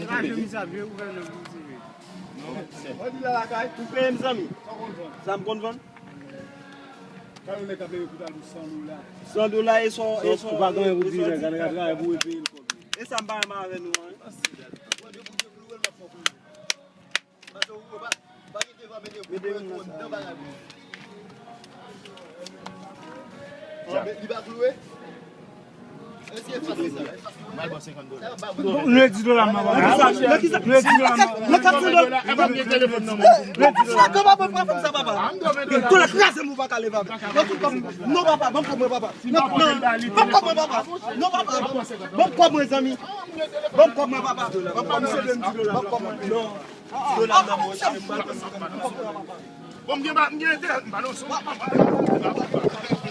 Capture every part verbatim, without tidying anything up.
Raje mizab, je gouvènman pou tire. Mwen di la lakay, ou peye m zanmi. Sa m konn vann? Gade yon nèg k ap leve pou ta pou san dola. San dola e son, e son, ou pa gen pou di nèg, nèg ap travay pou peye l kòb li. E sa m pa renmen avè nou an. Li pa kloure? Èske e fasil sa? Mal bon senkant dola. Nou e di dola m ap ba. Nou e di dola m ap ba. Nan kat san dola. Nan kat san dola. Papa, papa, papa, sa papa. Dola kraze m ou pa ka leve avè. Nan tout kòm. Non papa, ban m kòb mwen papa. Non, non, ban m kòb mwen papa. Non papa. Ban m kòb mwen zanmi. Ban m kòb mwen papa. Ban m kòb mwen. Ban m kòb mwen. Non. Dola m nan men w, cheri, m pral pran senkant dola. Bon, m gen ba, m gen enterè, m ba nou sou.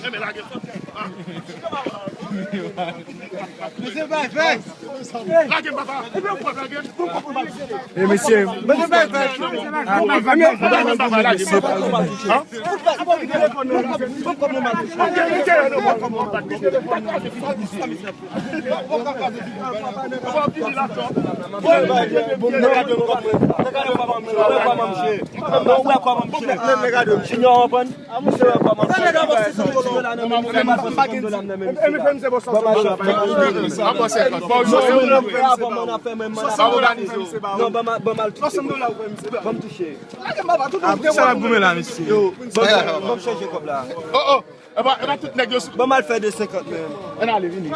Enben lage. Mesye bay fè. Lage m papa. Lage m. E mesye. Mesye bay fè. Lage m papa, lage m. Sa w ap goumen la, mesye? Yo, ban m chanje kòb la. Oh, oh. Epa, epa tout nèg yo sou. Ban m al fè de senkant menm. Ann ale, vini.